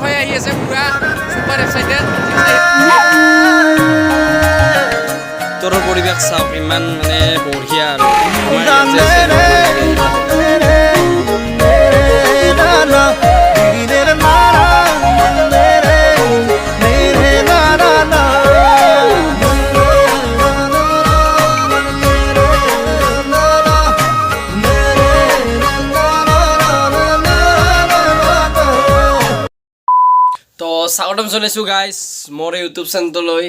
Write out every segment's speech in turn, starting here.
ভাই আহি আছে, পুৰা ছুপাৰ এক্সাইটেড। ভিতৰৰ পৰিৱেশ চাওক, ইমান মানে বঢ়িয়া। আৰু আমাৰ ইয়াত যে আছে, এনেকুৱা নালাগে। তো স্বাগতম জনাইছোঁ গাইজ মোৰ ইউটিউব চেনেলটোলৈ।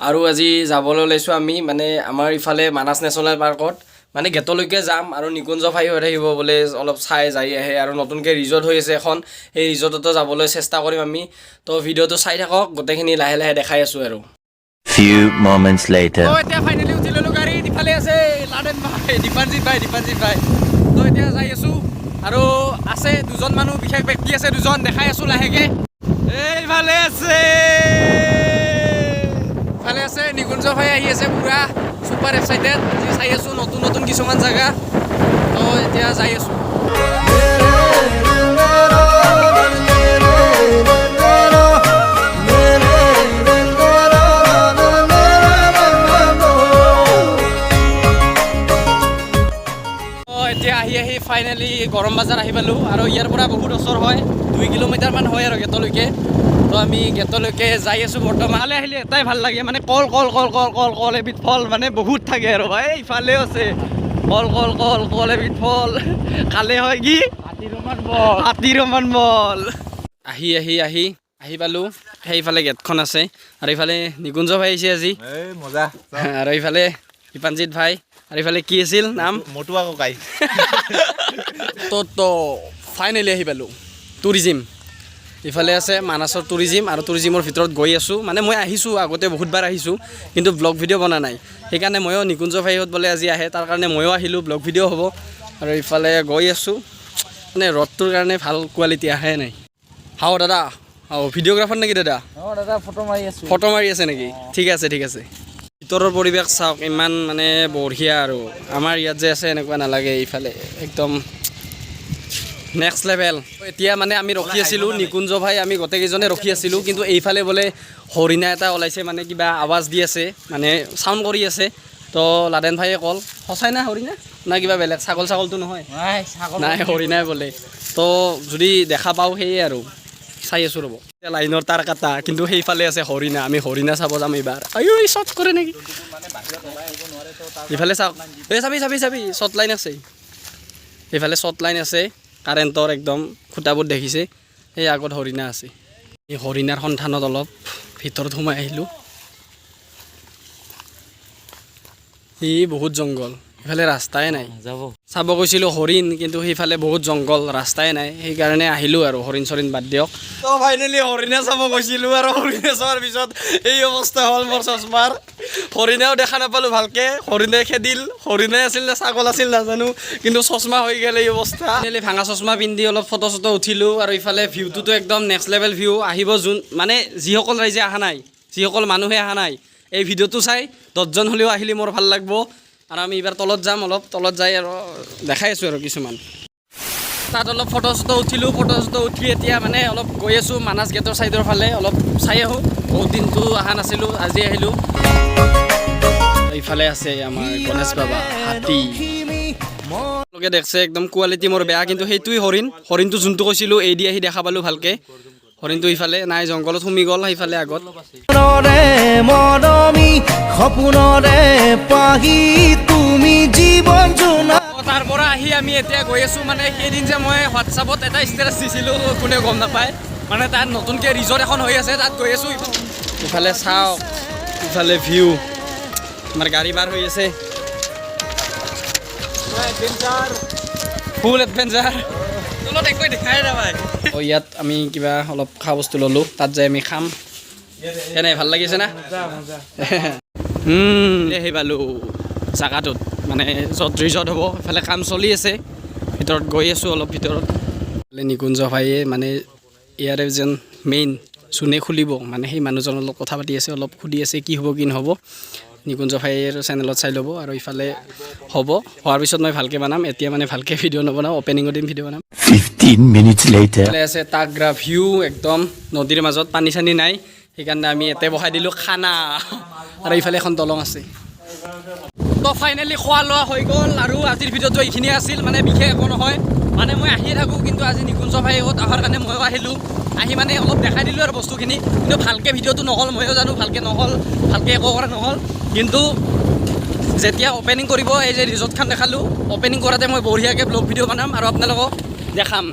আৰু আজি যাবলৈ ওলাইছোঁ আমি মানে আমাৰ ইফালে মানাছ নেশ্যনেল পাৰ্কত, মানে গেটলৈকে যাম। আৰু নিকুঞ্জ ভাই হৈ থাকিব বোলে, অলপ চাই যাই আহে। আৰু নতুনকৈ ৰিজৰ্ট হৈ আছে এখন, সেই ৰিজৰ্টতো যাবলৈ চেষ্টা কৰিম আমি। তো ভিডিঅ'টো চাই থাকক গোটেইখিনি, লাহে লাহে দেখাই আছোঁ আৰু। Few moments later. তো এতিয়া ফাইনেলি উঠি ল'লোঁ গাড়ীত। ইফালে আছে লাডেন ভাই, দীপানজিৎ ভাই, দীপানজিৎ ভাই। তো এতিয়া যাই আছোঁ আৰু আছে দুজন মানুহ, বিশেষ ব্যক্তি আছে দুজন, দেখাই আছোঁ লাহেকে। এইফালে আছে, ইফালে আছে নিকুঞ্জ ভাই আহি আছে, পুৰা ছুপাৰ এক্সাইটেড। আজি চাই আছোঁ নতুন নতুন কিছুমান জেগা। তো এতিয়া যাই আছোঁ। তো এতিয়া আহি আহি ফাইনেলি গৰম বজাৰ আহি পালোঁ। আৰু ইয়াৰ পৰা বহুত ওচৰ হয়, 2 কিলোমিটাৰমান হয় আৰু গেটলৈকে। তো আমি গেটলৈকে যাই আছোঁ বৰ্তমান। ইফালে আহিলে এটাই ভাল লাগে, মানে কল কল কল কল কল কল এবিধ ফল মানে বহুত থাকে। আৰু ভাই, ইফালেও আছে কল কল কল কল এবিধ ফল, খালে হয় কি হাতীৰ সমান বল। আহি আহি আহি আহি পালোঁ। সেইফালে গেটখন আছে আৰু এইফালে নিকুঞ্জ ভাই আহিছে আজি। এই মজা। আৰু এইফালে দীপানজিৎ ভাই। আৰু এইফালে কি আছিল নাম? মটুৱা ককাই। তো ফাইনেলি আহি পালোঁ টুৰিজিম। ইফালে আছে মানাছৰ টুৰিজিম আৰু টুৰিজিমৰ ভিতৰত গৈ আছোঁ। মানে মই আহিছোঁ আগতে, বহুতবাৰ আহিছোঁ, কিন্তু ব্লগ ভিডিঅ' বনা নাই। সেইকাৰণে ময়ো নিকুঞ্জ ভাইহঁত বোলে আজি আহে, তাৰ কাৰণে ময়ো আহিলোঁ, ব্লগ ভিডিঅ' হ'ব। আৰু ইফালে গৈ আছোঁ, মানে ৰ'দটোৰ কাৰণে ভাল কোৱালিটি আহে নাই। হাও দাদা, হাও ভিডিঅ'গ্ৰাফাৰ নেকি দাদা? অঁ দাদা, ফটো মাৰি আছোঁ। ফটো মাৰি আছে নেকি? ঠিক আছে, ঠিক আছে। ভিতৰৰ পৰিৱেশ চাওক, ইমান মানে বঢ়িয়া। আৰু আমাৰ ইয়াত যে আছে, এনেকুৱা নালাগে। এইফালে একদম নেক্সট লেভেল। এতিয়া মানে আমি ৰখি আছিলোঁ, নিকুঞ্জ ভাই আমি গোটেইকেইজনে ৰখি আছিলোঁ। কিন্তু এইফালে বোলে হৰিণা এটা ওলাইছে, মানে কিবা আৱাজ দি আছে, মানে চাউণ্ড কৰি আছে। তো লাডেন ভাইয়ে কল, সঁচাই না হৰিণা না কিবা বেলেগ ছাগল? ছাগলটো নহয়। নাই, ছাগল। নাই, হৰিণাই বোলে। তো যদি দেখা পাওঁ, সেয়ে আৰু চাই আছোঁ ৰ'ব। এতিয়া লাইনৰ তাৰ কাটা, কিন্তু সেইফালে আছে হৰিণা। আমি হৰিণা চাব যাম এইবাৰ। আইও, শ্বৰ্ট কৰে নেকি? ইফালে চাওক, এই চাবি চাবি চাবি, শ্বৰ্ট লাইন আছে সেইফালে, শ্বৰ্ট লাইন আছে কাৰেণ্টৰ, একদম খুঁটাবোৰ দেখিছে। সেই আগত হৰিণা আছে। এই হৰিণাৰ সন্ধানত অলপ ভিতৰত সোমাই আহিলোঁ। ই বহুত জংঘল, ইফালে ৰাস্তাই নাই। যাব। চাব গৈছিলোঁ হৰিণ, কিন্তু সেইফালে বহুত জংঘল, ৰাস্তাই নাই। সেইকাৰণে আহিলোঁ আৰু হৰিণ চৰিণ বাদ দিয়ক। তো ফাইনেলি হৰিণা চাব গৈছিলোঁ আৰু হৰিণা চোৱাৰ পিছত এই অৱস্থা হ'ল মোৰ চশমাৰ। হৰিণাও দেখা নাপালোঁ ভালকৈ, হৰিণাই খেদিল। হৰিণাই আছিল নে ছাগল আছিল নাজানো, কিন্তু চশমা হৈ গ'ল এই অৱস্থা। ফাইনেলি ভাঙা চশমা পিন্ধি অলপ ফটো চটো উঠিলোঁ। আৰু ইফালে ভিউটোতো একদম নেক্সট লেভেল ভিউ। আহিব যোন, মানে যিসকল ৰাইজে অহা নাই, যিসকল মানুহে অহা নাই, এই ভিডিঅ'টো চাই 10জন হ'লেও আহিলে মোৰ ভাল লাগব। আৰু আমি এইবাৰ তলত যাম, অলপ তলত যাই আৰু দেখাই আছোঁ আৰু কিছুমান। তাত অলপ ফটো চটো উঠিলোঁ। ফটো চটো উঠি এতিয়া মানে অলপ গৈ আছোঁ মানাছ গেটৰ ছাইডৰ ফালে, অলপ চাই আহোঁ। বহুত দিনটো অহা নাছিলোঁ, আজি আহিলোঁ। ইফালে আছে আমাৰ গণেশ বাবা, হাতী। তেওঁলোকে দেখছে একদম কোৱালিটি মোৰ বেয়া, কিন্তু সেইটোৱেই হৰিণ। হৰিণটো যোনটো কৈছিলোঁ, এই দি আহি দেখা পালোঁ ভালকৈ। হৰিণটো ইফালে নাই, জংঘলত সুমি গ'ল সেইফালে আগত। মৰমী সপোনৰে পাহি তুমি জীৱন জোনা। তাৰ পৰা আহি আমি এতিয়া গৈ আছোঁ। মানে সেইদিন যে মই হোৱাটছআপত এটা ষ্টেটাছ দিছিলোঁ, কোনেও গম নাপায়, মানে তাত নতুনকৈ ৰিজৰ্ট এখন হৈ আছে, তাত গৈ আছোঁ। ইফালে চাওক, ইফালে ভিউ। আমাৰ গাড়ী পাৰ হৈ আছে, ফুল এডভেঞ্চাৰ। তলত একোৱে দেখাই নাপায়। অঁ, ইয়াত আমি কিবা অলপ খোৱা বস্তু ল'লোঁ, তাত যাই আমি খাম। কেনে ভাল লাগিছে না? আহি পালোঁ জাগাটোত, মানে য'ত ৰিজৰ্ট হ'ব। ইফালে কাম চলি আছে, ভিতৰত গৈ আছোঁ অলপ ভিতৰত। ইফালে নিকুঞ্জ ভাইয়ে মানে ইয়াৰে যেন মেইন যোনে খুলিব, মানে সেই মানুহজনৰ লগত কথা পাতি আছে, অলপ সুধি আছে কি হ'ব কি নহ'ব। নিকুঞ্জ ভাইৰ চেনেলত চাই ল'ব। আৰু ইফালে হ'ব, হোৱাৰ পিছত মই ভালকৈ বনাম। এতিয়া মানে ভালকৈ ভিডিঅ' নবনাওঁ, অ'পেনিঙৰ দিন ভিডিঅ' বনাম। 15 minutes later. ইফালে আছে তাগ্ৰা ভিউ, একদম নদীৰ মাজত, পানী চানী নাই, সেইকাৰণে আমি ইয়াতে বহাই দিলোঁ খানা। আৰু ইফালে এখন দলং আছে। তো ফাইনেলি খোৱা লোৱা হৈ গ'ল আৰু আজিৰ ভিডিঅ'টো এইখিনিয়ে আছিল। মানে বিশেষ একো নহয়, মানে মই আহিয়ে থাকোঁ, কিন্তু আজি নিকুঞ্জ ভাইহঁত অহাৰ কাৰণে ময়ো আহিলোঁ। আহি মানে অলপ দেখাই দিলোঁ আৰু বস্তুখিনি, কিন্তু ভালকৈ ভিডিঅ'টো নহ'ল। ময়ো জানো ভালকৈ নহ'ল, ভালকৈ একো কৰা নহ'ল। কিন্তু যেতিয়া অ'পেনিং কৰিব, এই যে ৰিজৰ্টখন দেখালোঁ, অ'পেনিং কৰোঁতে মই বঢ়িয়াকৈ ব্লগ ভিডিঅ' বনাম আৰু আপোনালোকক দেখাম।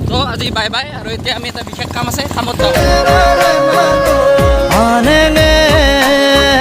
তো আজি বাই বাই। আৰু এতিয়া আমি এটা বিশেষ কাম আছে, কামত যাওঁ। আনে।